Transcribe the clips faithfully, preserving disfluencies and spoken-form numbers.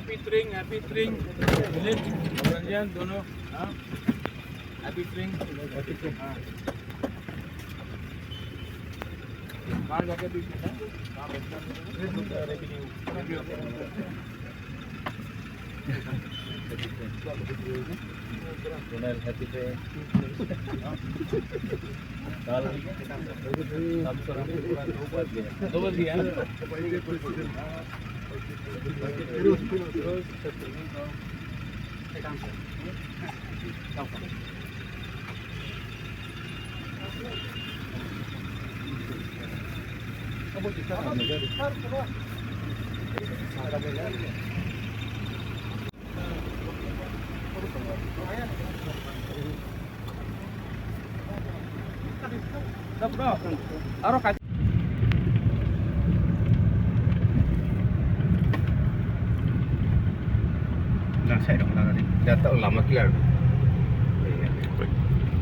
Happy Spring, Happy Spring, Late Ranjan, dono, हाँ? Happy Spring, Happy Spring, हाँ. बाहर जाके भी, हाँ? Happy Spring. कल शाम को हमको पूरा दो बज गया। दो बज गया।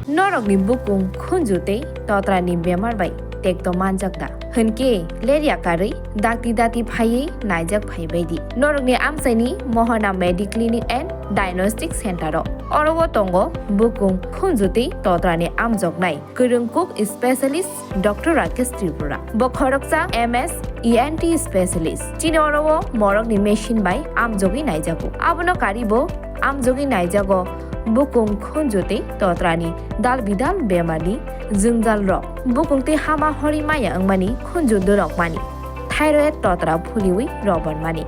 Norokni bukung khunju tei totrani bemar bai tekto manjak da? Hwnkhe lerya karwi dakti dati phaiwi naijak phai baidi. Norokni amchaini Mohana Mediclinic and Diagnostic Center o. Oro o tongo bukung khunju tei totrani amjoknai kwrwng kuk specialist Doctor Rakesh Tripura. Bo khoroksa M S E N T specialist. Chini oro o morokni machine bai amjogwi naijago. Abono karibo amjogwi naijago bukung khunju tei totrani dal bidal bemarni jwngjal rok. Bukung tei hama hori maya wngmani khunju dorok mani. Thyroid totra phuliwi robar mani.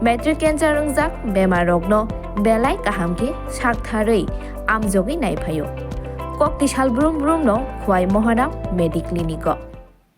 Matric cancer wngjak bemar rokno belai kaham khe saktharwi amjogwi naiphaio. Kok tisal brum brum no Khwai Mohana Mediclinic o.